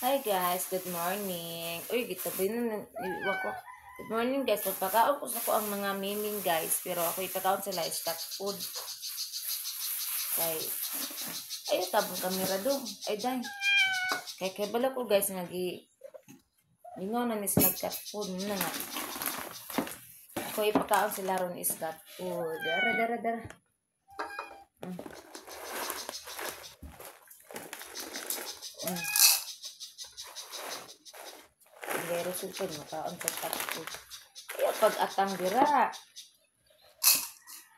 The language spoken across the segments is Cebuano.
Hi guys, good morning. Uy, gitabi na wak. Good morning guys. Pagpakaon ko sa ko ang mga miming guys, pero ako ipakaon sila is cat food. Kay ay tabong kamera do. Ay day. Kay kay bala ko guys nga gi lingaw na ni sila cat food na nga. Ako ipakaon sila ron is cat food. Dara dara dara. Pero sulpod makaon sa cat food. Kaya pag atang dira.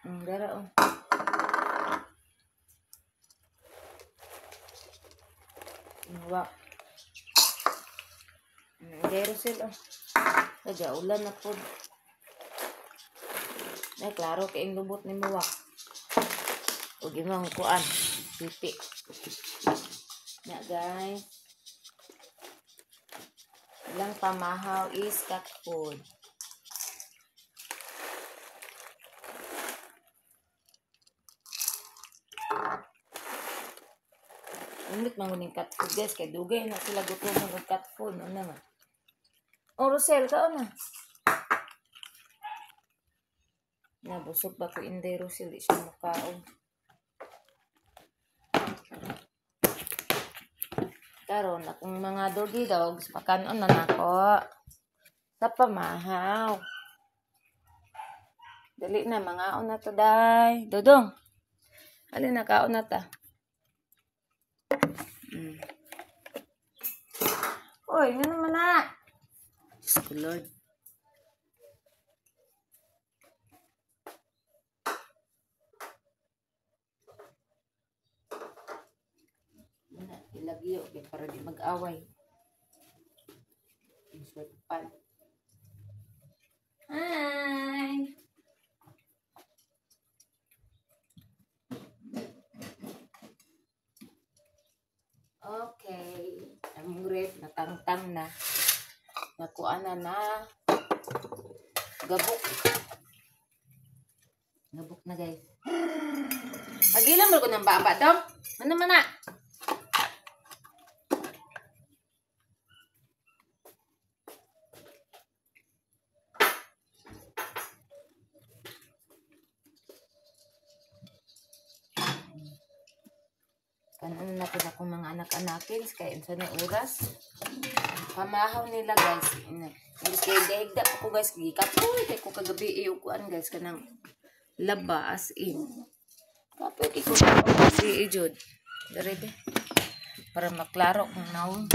Dara oh. Wa. Dero sila. Kaya ulan na pod. Ay klaro kay ang lubot ni mo wa. Ug imong kuan, pipi. Na guys. Ilang pamahaw is cat food. Unit manguning cat food guys, kay dugay na sila gutom ng cat food. Ano nga? Oh, Rosel, kaon na. Nabusog ba ko Inday Rosel, di siya mukaon. Karon akong mga doggy dogs, pakanon na nako sa pamahaw. Dali na, mangaon na to day. Dodong, dali na, kaon na ta. Uy, nga naman na. Diyos ko, Lord. Ilagyo kay para di mag-away. Insert pan. Hi. Okay. Ang ref natangtang na. Nakuha na na. Gabok. Gabok na guys. Pagilam mo ko ng baba dong. Ano man na? Kanon na po akong mga anak-anakin kay unsa na oras. Pamahaw nila guys. Imbis kay dahigda ko guys, gikapoy kay ko kagabi og kuan guys kanang laba as in. Kapoy kay ko si jud. Dere be. Para maklaro kung naon.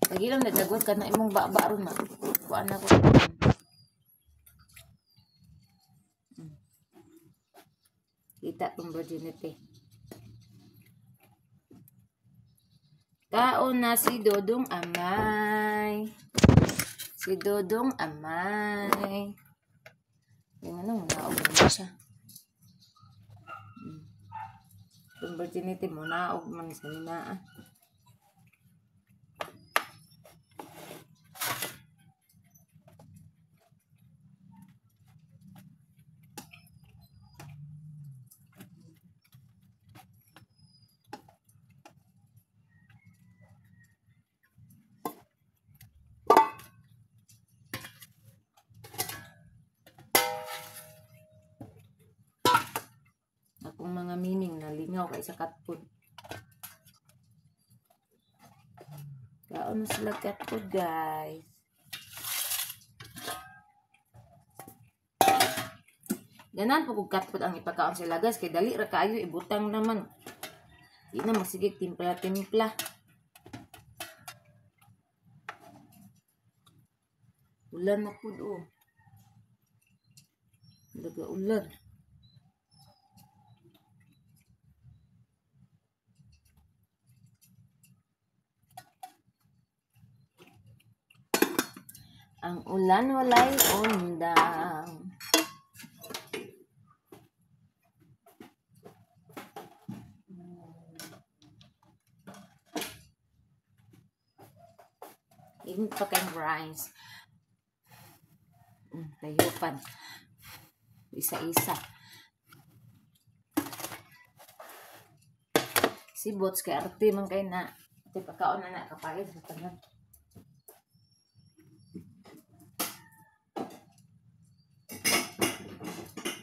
Pagilam na dagot ka na imong baba ron ma. Kuan na ko. Kita tong virginity. Kaon na si Dodong Amay. Si Dodong Amay. Yung ano, naog na siya. Tong virginity mo, naog man sa nina. Akong mga mining na lingaw kay sa cat food. Kaon na sila cat food guys. Ganan po kung cat food ang ipakaon sila guys. Kay dali ra kaayo ibutang naman. Di na masigig timpla-timpla. Ulan na pud oh. Daga ulan. Ang ulan walay undang. Init pa kayong rice. Tayupan. Isa-isa. Si Bots kay arte man kay na. Ate pagkaon na na kapayas sa tanan.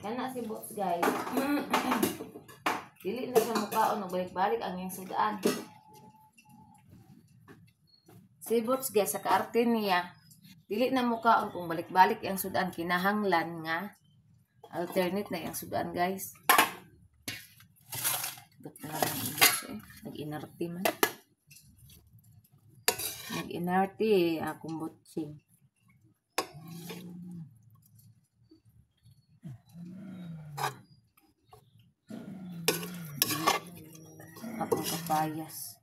Kana si Bots guys. Dili na siya mukaon og balik-balik ang iyang sudan. Si Bots guys sa kaarte niya, dili na mukaon kung balik-balik ang sudan, kinahanglan nga alternate na iyang sudan guys. Gat na lang ang Bots eh. Nag-inarte man. Nag-inarte eh, akong botsing. Akong kapayas.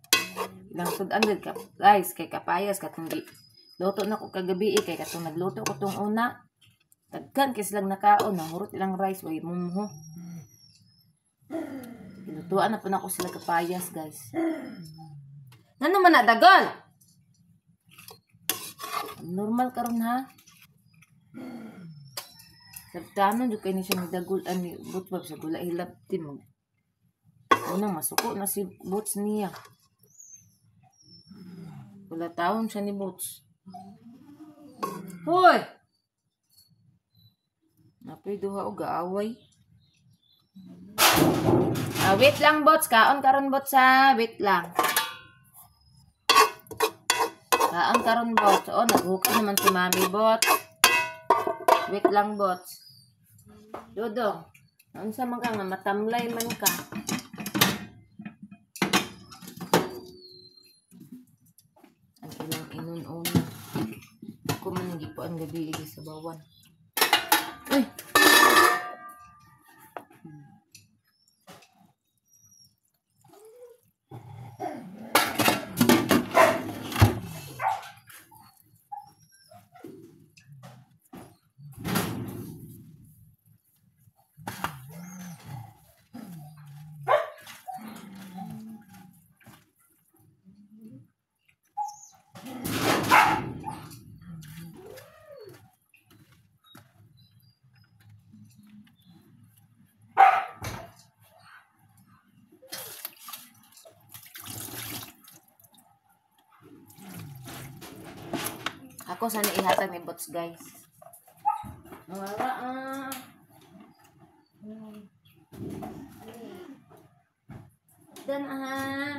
Ilang sudan gud ka guys kay kapayas katong gi luto na ko kagabi eh, kay katong nagluto ko tong una. Daghan kay silang nakaon, nahurot ilang rice way mumho. Lutuan na po na ko sila kapayas guys. Ngano man na dagol? Normal karon ha. Sabtanon jud kay ni siya nagdagol ani but sa gula hilap din mo. Unang masuko na si Boots niya. Wala taon siya ni Boots. Hoy! Napoy duha og gaaway. Wait lang Bots, kaon karon Bots ha. Wait lang. Kaon karon Bots. Oh, naghukas naman si Mami Bots. Wait lang Bots. Dodong, unsa man ka nga matamlay man ka. Ang ilang inun-una. Ako man gipuan gabi sa bawan. Uy. Ako sana ihatag ni Bots guys. Wala ah. Dan ah.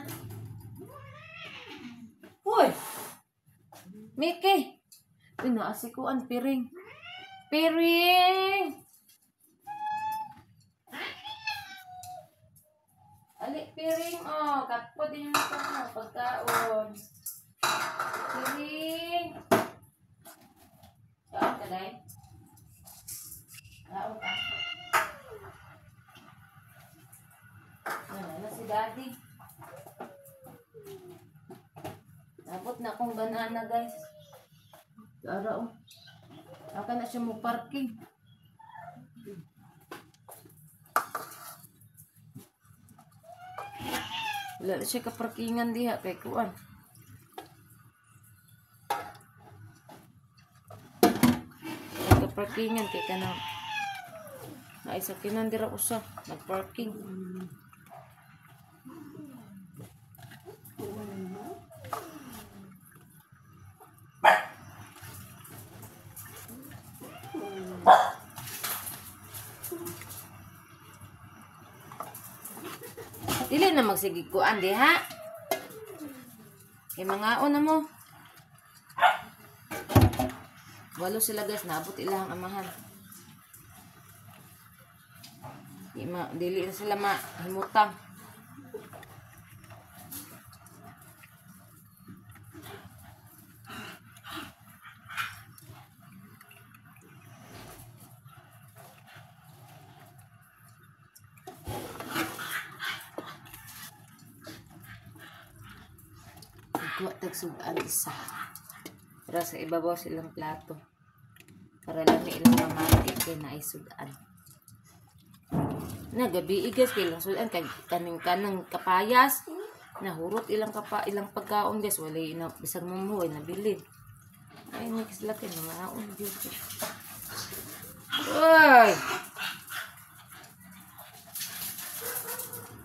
Uy. Mickey. Uy, naasi ko ang piring. Piring. Ali piring oh, kapo din yung pagkaon. Piring. Kaon ka, day? Kaon ka? Ano na si Daddy? Abot na akong banana, guys. Ara, oh. Aka na siya mo parking. Wala na siya kaparkingan diha kay kuan. Parkingan kay kanang naisakinan dira usa nagparking. Dili na magsigig kuan diha. Kay mangaon na mo. Walo sila guys, naabot ilang amahan. Dili na sila mahimutang. Kuha tagsugan isa. Para sa ibabaw silang plato. Para lang may ilang mamati kay naisudan. Nagabi guys kay ilang sudan kay kaning kanang kapayas. Nahurot ilang ilang pagkaon guys, walay na bisag mumuhay nabilin. Ay next sila kay mga aon gyud. Oy.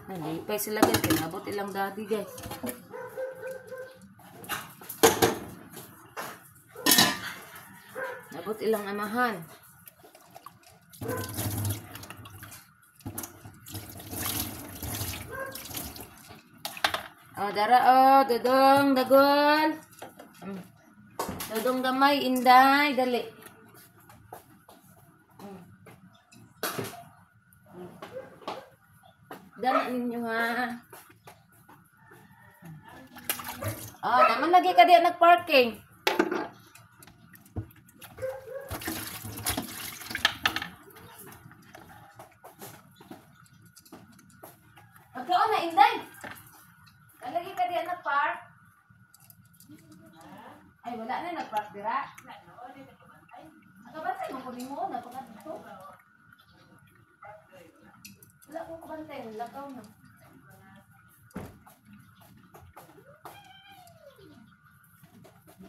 Nalipay sila guys, kinabot ilang daddy guys. Nabot ilang amahan. Oh, dara oh, dodong dagol. Dodong gamay, Inday, dali. Dala ninyo ha. Oh, naman lagi ka diyan nagparking. Pagkaon na, Inday. Lagi ka diyan nagpark. Ay, wala na nagpark dira. Nakabantay mo kung mo, napakadto. Wala akong kabantay, lakaw na.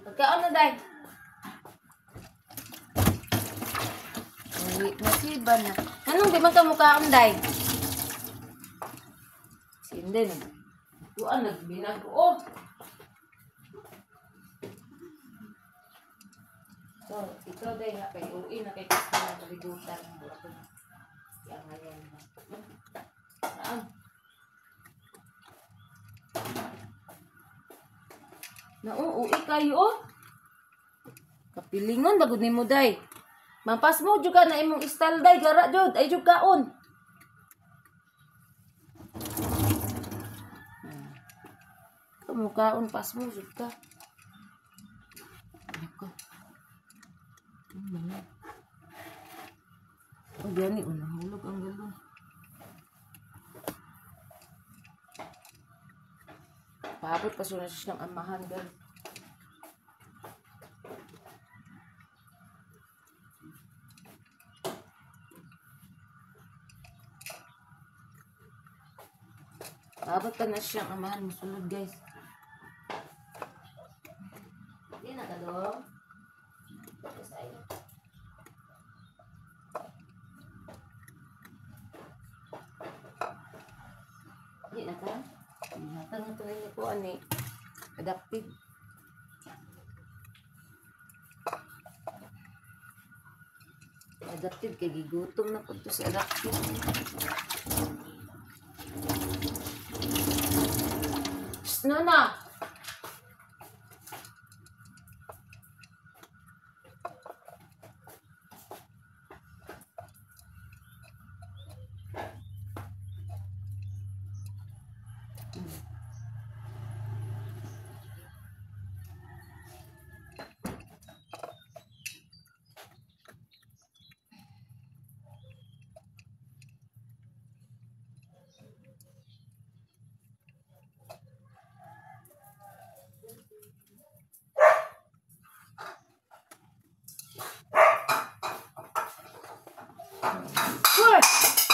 Pagkaon na, Day. Uy, nasiba na. Anong di man ka mukhaon, Day? Si Inday, nagtuan, nagbinago. So, ikaw, Day, ha, kay uwi na kay gusto na kalibutan. Yan, ngayon. Saan? Nauuwi kayo, oh. Kapilingon, bagod ni mo, Day. Mampas mo, juga na imong style, Day. Gara, jud. Ay, jud kaon. Kamukaon, pas mo, jud ka. Ako. Oh, gani, oh, nahulog ang galon. Paabot pa siya ng amahan, guys. Paabot pa na siyang amahan. Musulod, guys. Hindi na ka doon. Hindi na ka? Hatang ito na ko, ani. Adaptive. Adaptive, kay gigutom na po ito si adaptive. Shh, Nona!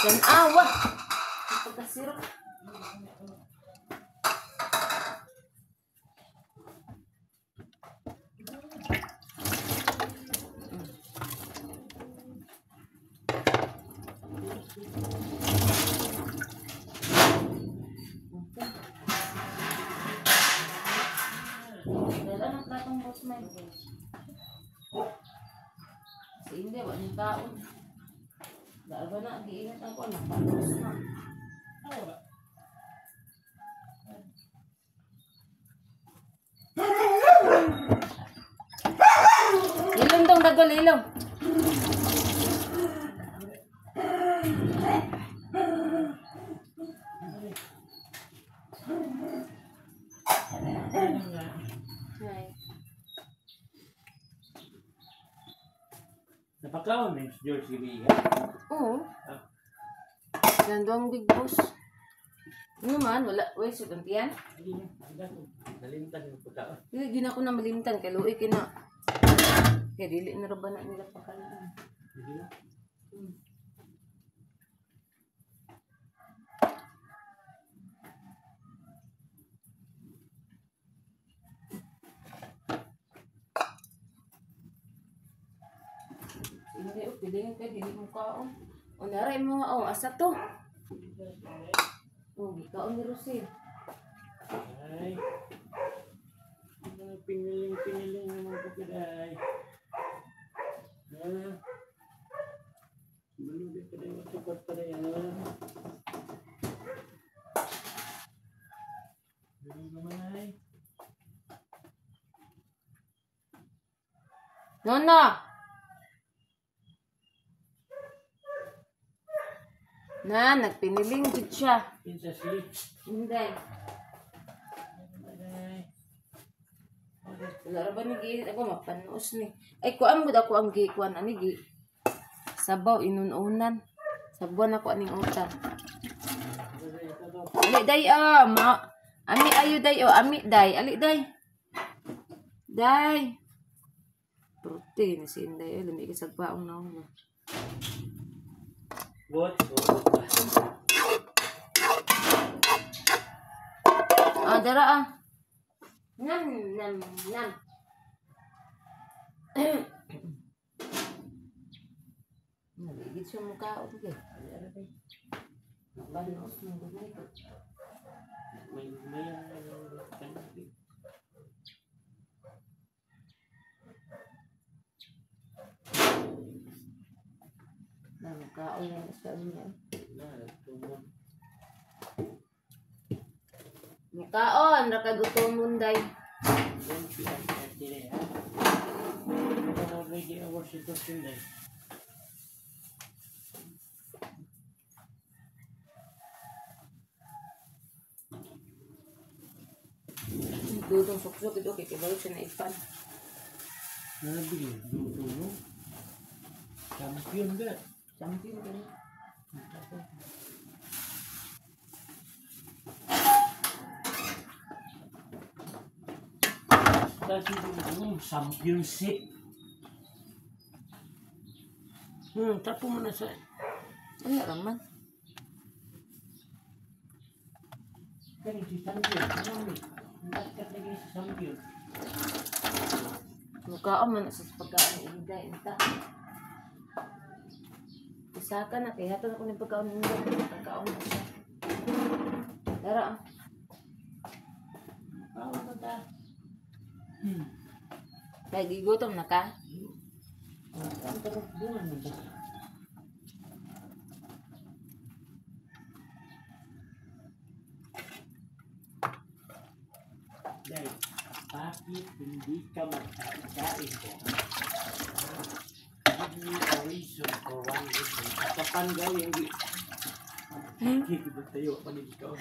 Tanawa. Pagkasirap. Dala ng platong boss man. Si Inday, wala niyang taon. Dahil ba na, giingat ako, napatos na. Ilong dong, dagol, ilong. Hi. Napakaon ni George Giliga. Oo. Gandong big boss. Ano man, wala. Wait, so gantian? Nalimtan yung pagkaon. Dili, gina ko na malimtan. Kay luwi kina. Kaya dili na ba na nila pagkaon. Hindi na. Hindi, oh, piliin ka, dili mo kaon. O, naray mo, oh, asa to? Oh, gikaon ni Rosie. Ay. Mga piniling-piniling naman ko ay. Ha? Malubi pa rin, matupat pa rin. Ha? Ganun naman ay. Nono! Na, nagpiniling jud siya. Kinsa si? Hindi. Ay. Wala ra ba ni giinit ako mapanos ni. Ay kuan gud ako ang gikuan ani gi. Sabaw inununan. Sabuan ako aning utan. Ali day ah, ma ami ayo day oh, ami day, ali day. Day. Protein si Inday ay lami kay sagpaong naong. Bot. Ah, dara ah. Nam nam nam. Nabigit siya mukha o kay. Panos mo gud ni. May may Na mukhaon na sa niya. Mukaon ra ka gutomon day. Dudong suksok ito kay kibalo siya na ipan. Nabili, dudo mo. Champion ka. Champion ka na. Tapos yung championship. Tapo mo na sa... Ano raman? Kani si champion. Ano Nagkat lagi si champion. Mukaon man sa pagkaon ni Inday inta. Isaka na kay hatag ako ning pagkaon ni Inday. Pagkaon na siya. Dara ah. Kaon na ta. Kay gigutom na ka? Ang tarong bunga na ba? Dahil, bakit hindi ka magkain-kain? Give me a reason for one reason. Kapan gawin hindi. Hindi ba tayo panig ikaw?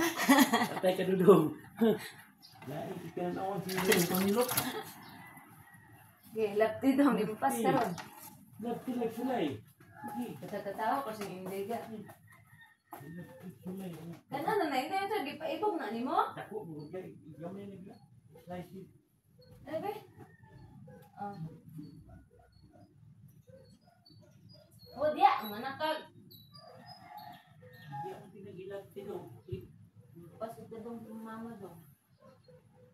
Patay ka dudong. Dahil, ka na ako sa pangilok. Okay, lapti daw limpas karon. Lapti lang sila eh. Sige. Katatawa ko sa Inday ga. Lapti sila eh. Kana na na Inday ito gipaibog na nimo? Dako mo kay gamay nagla. Slice it. Ano ba? Ah. O diya, manakag. Hindi ako pinagilapti do. Limpas ito dong mama dong.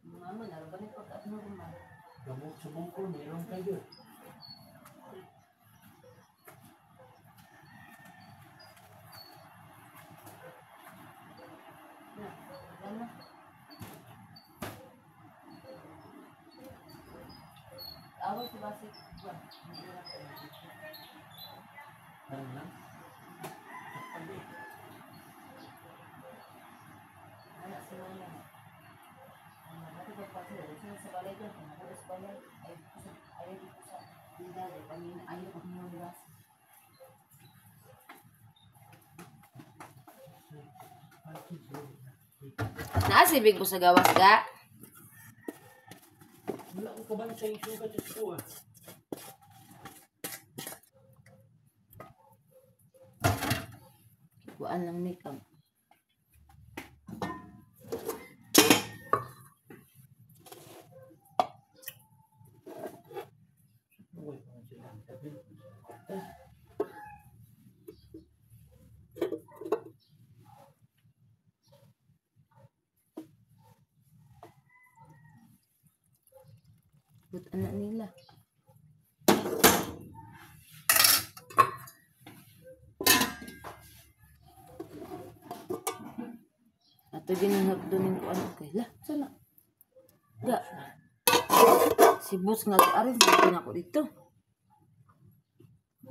Mama, naroon ni pagkaat mo rumah. Gamot sa bungkol, meron kayo. Na, wala na. Awas sa basik. Ano lang? Anak si mama. Ano, ba pa sila? Sila sa balay doon. Ano sa balay? Ayaw dito sa bida. Ayaw pag niyo. Naasibig mo sa gawas ga? Wala ko kabantay yung sugat sa kuha. Kuan lang ni kam. Uy, mga sila. But anak nila. Ato din yung doon ko ano kay la sana. Ga. Si boss nga ari din ako dito.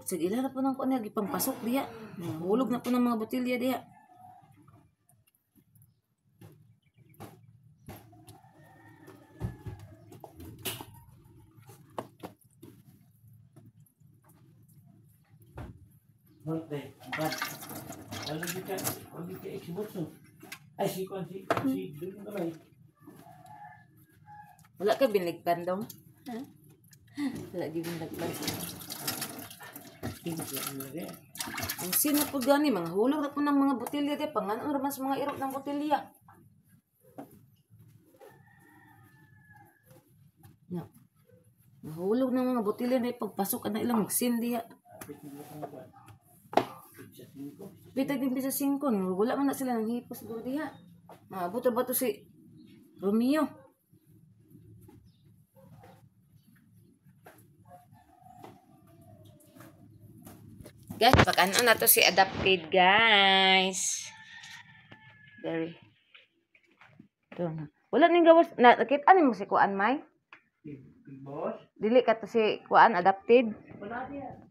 Sige ila na po nang kuan gipangpasok diha. Hulog na po ng mga botelya diha. Birthday, but wala di ka Xbox. Ay si kuan si dun gamay. Wala ka binigpan dong. Ha? Wala gi binigpan. Ang sino po gani mga hulog na po ng mga botelya diha panganon ra man sa mga irok ng botelya. No. Mahulog ng mga botelya na pagpasok na ilang magsin diha. Pitag din sa 5, wala man na sila nang hipos siguro diha. Maabot ba to si Romeo? Guys, pag-ano na to si adopted, guys. Very. Ito na. Wala ning gawas. Nakita ni mo si Kuan, May? Big Boss? Dili ka to si Kuan, adopted? Wala diha.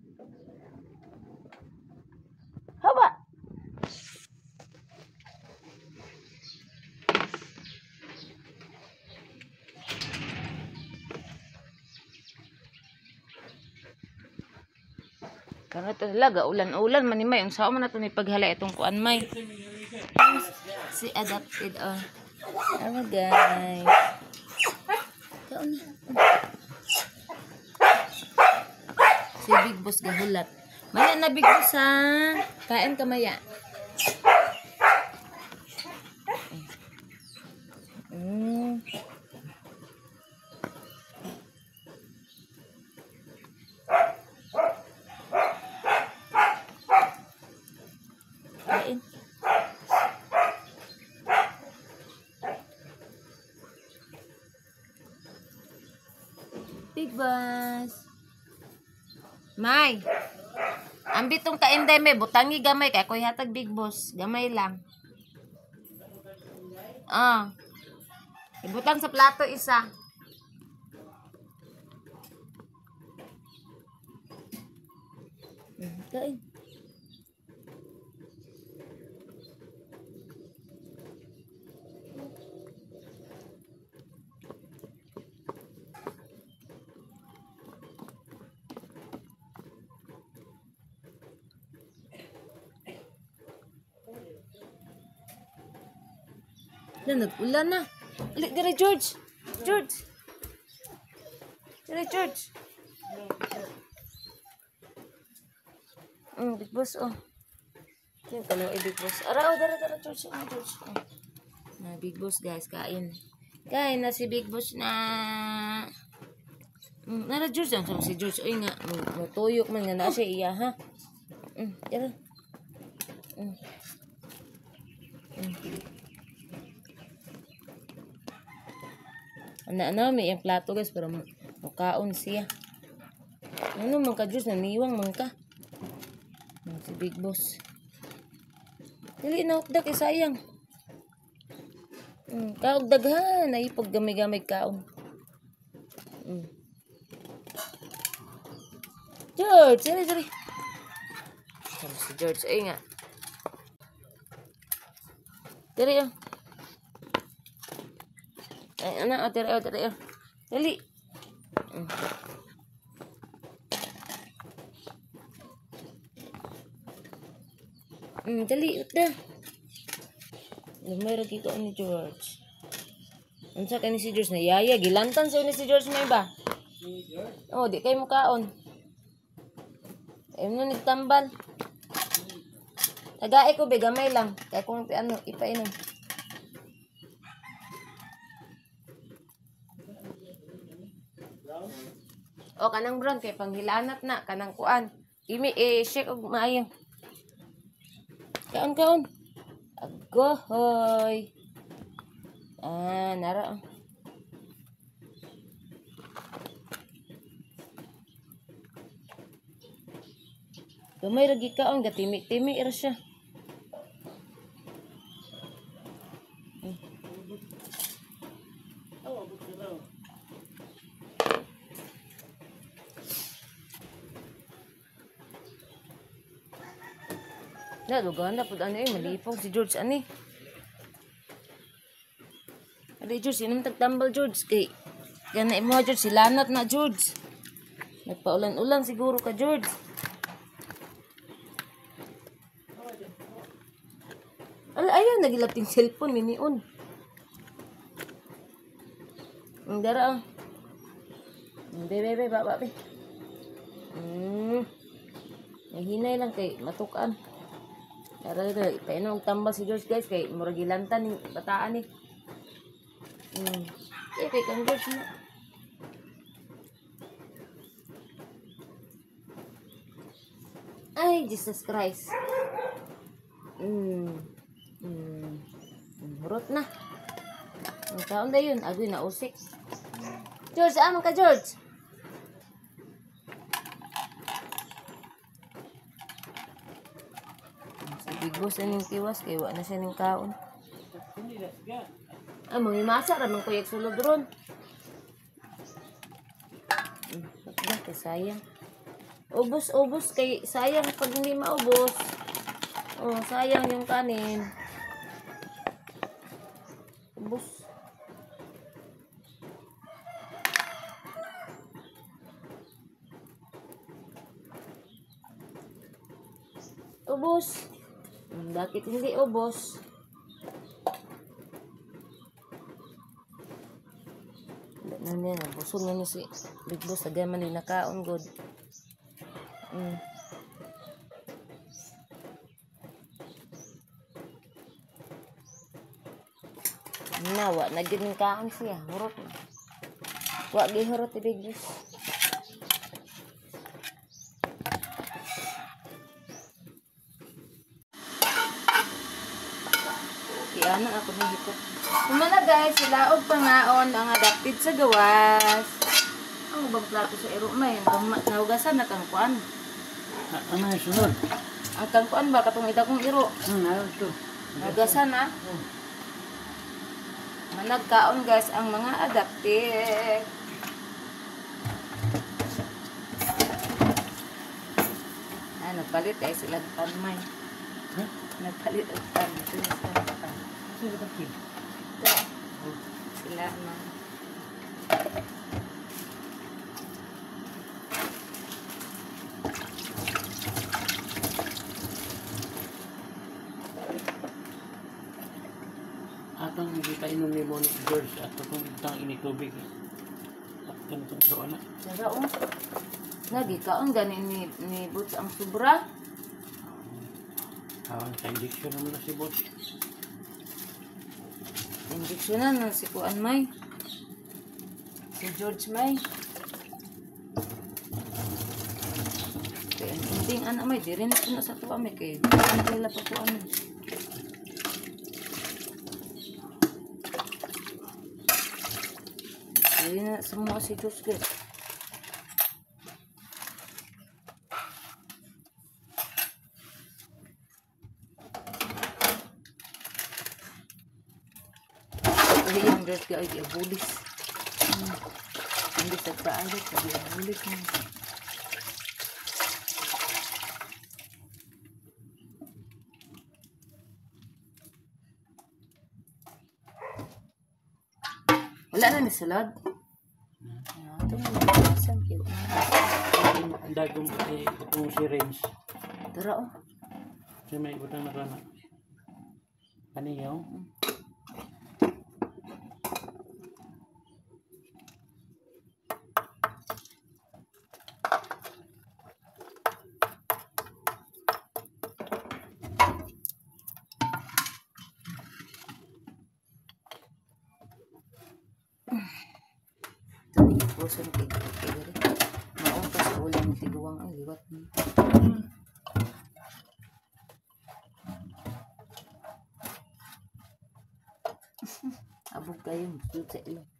Haba. Karena to sila, ulan-ulan man ni May. Unsa man na to ni paghala itong kuan, May. Si adopted, oh. Ano, guys. Kaon na. Si Big Boss gahulat. Maya na, Big Boss, ha? Kain ka, maya. Kain. Big Boss. May. Ambit tong kainday, may butangi gamay kay ako'y hatag Big Boss. Gamay lang. Ah. Ibutang sa plato isa. Kain. Na, nag-ulan na. Ali, dire, George. George. Dire, George. Big Boss, oh. Yan, kalaw ay Big Boss. Ara, oh, dara, dara, George. Oh, George. Oh. Na, Big Boss, guys, kain. Kain na si Big Boss na. Nara, George. Ang sama si George. Uy, nga, mutuyok man nga na siya iya, ha? Dara. Ano, may iyang plato, guys, pero mukaon siya. Ano man ka, Diyos, naniwang man ka. Si Big Boss. Dili na hukdag, eh, sayang. Kaugdaghan, naipag gamay-gamay kaon. George, sorry, sorry. Si George, ay nga. Dili, oh. Ay, ano, oh, dili, oh, dili, oh. Dili. Dali, uta. Lumay ra gid ni George. Unsa kani si George na yaya gilantan sa ni si George may ba? Oh, di kay mukaon. Ay mo nagtambal. Tagae ko be gamay lang kay kung ano ipainom. O kanang brown kay panghilanat na kanang kuan. Imi shake og maayo. Kaon kaon. Agohoy. Ah, nara. Gamay ra gikaon gatimik-timik ra siya. Na, dugahan na po. Ano eh, malipong si George. Ani? Adi, George, inom tagtambal, George. Kay, yan na imo, George. Silanat na, George. Nagpaulan-ulan siguro ka, George. Ala, ayaw, nagilap yung cellphone, minion. Ang dara, ah. Be, be, be, ba, be. Nahinay lang kay matukan. Dara, dara, ipainom og tambal si George, guys, kay murag gilantan ning bataan ni. Eh, kay kang George na. Ay, Jesus Christ. Hurot na. Ang taon na yun, agoy na usik. George, aman ka, George? Si Big Boss aning tiwas, kay wa na siya ning kaon. Ah, mangimasa ra man ko sulod ron. Ba, kay sayang. Ubos, ubos, kay sayang pag hindi maubos. Oh, sayang yung kanin. Ubos. Ubos. Bakit hindi ubos? Wala na niya. Busog na niya si Big Boss. Tagay man din nakaon, good. Nawa, naging kaon siya. Hurot na. Wa gihurot si Big Boss. Iana ako ng hikot. Kumana guys, sila og pangaon ang adapted sa gawas. Ang ubang plato sa iro may nahugasan na kang kuan. Ano yung sunod? Ang kang kuan ba katong ida kong iro? Ano ito? Nahugasan na. Managkaon guys ang mga adapted. Ah, nagpalit ay sila panmay. Huh? Nagpalit og pan. Sila ba kin? Sila na. Atong gikainom ni mo ni George at atong itang ini tubig. At kanitong iro na. Sara oh. Nagikaon gani ni Boots ang sobra. Ah, sa injection naman na si Boots. Injection na si Kuan May. Si George May. Kaya ang ending ana may di rin na sa tuwa may kay nila pa kuan. Diri na sumuha si George guys. Ay, ang George ay abulis. Hindi sa paalit, ay abulis na. Wala na ni salad. Ito na. Ang dagong itong syringe. Tara oh. Kasi may ibutang na rana. Kaniyaw. Puso ng tigre. Maong pa sa ulang tiguang ang liwat niya. Abog kayo, sulod sa ilong.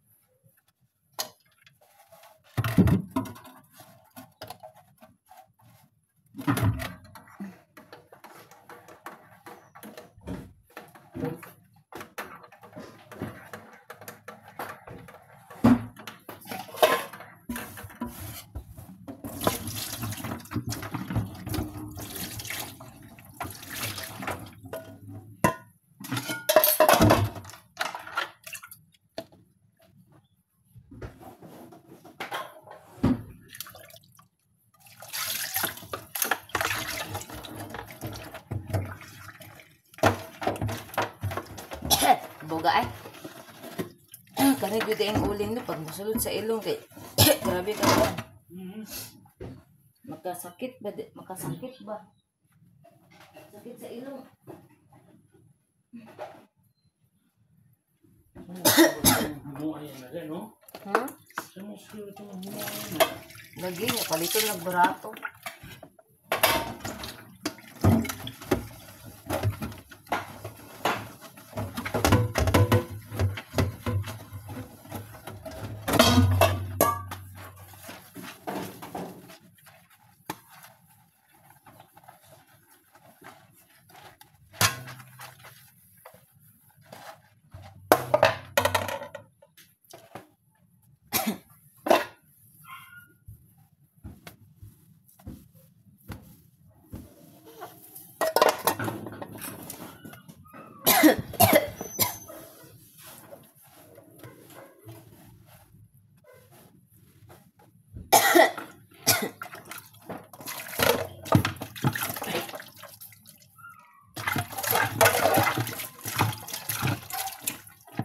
ga ay. Kani gyud ang uling no pag mosulod sa ilong kay grabe ka ba. Makasakit ba? Makasakit ba? Sakit sa ilong. Hmm? Lagi nga palito nagbarato.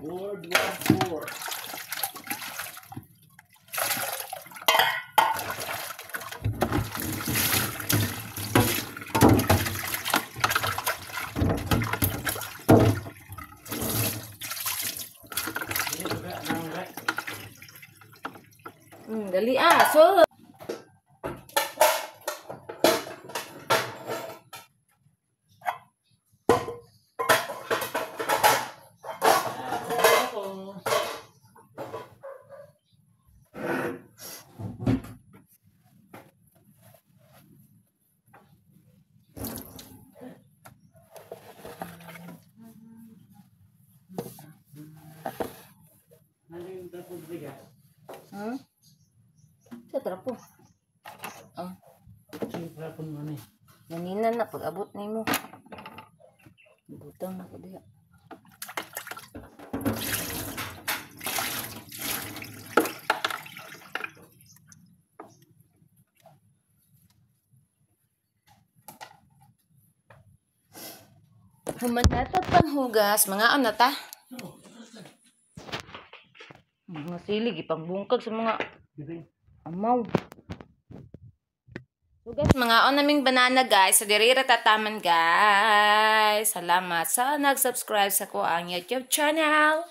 World War IV. Dali ah. So Sa trapo. Oh. Nanina na pag-abot nimo. Butang na ko diha. Human na ta panghugas, mga na ta. Mga sili gipangbungkag sa mga amaw. So guys, mga on naming banana guys. So diri ra tataman guys. Salamat sa nag-subscribe sa ko ang YouTube channel.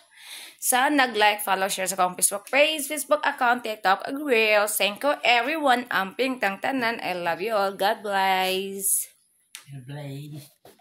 Sa nag-like, follow, share sa akong Facebook page, Facebook account, TikTok, ug Reels. Thank you everyone. Amping tang tanan. I love you all. God bless. God bless.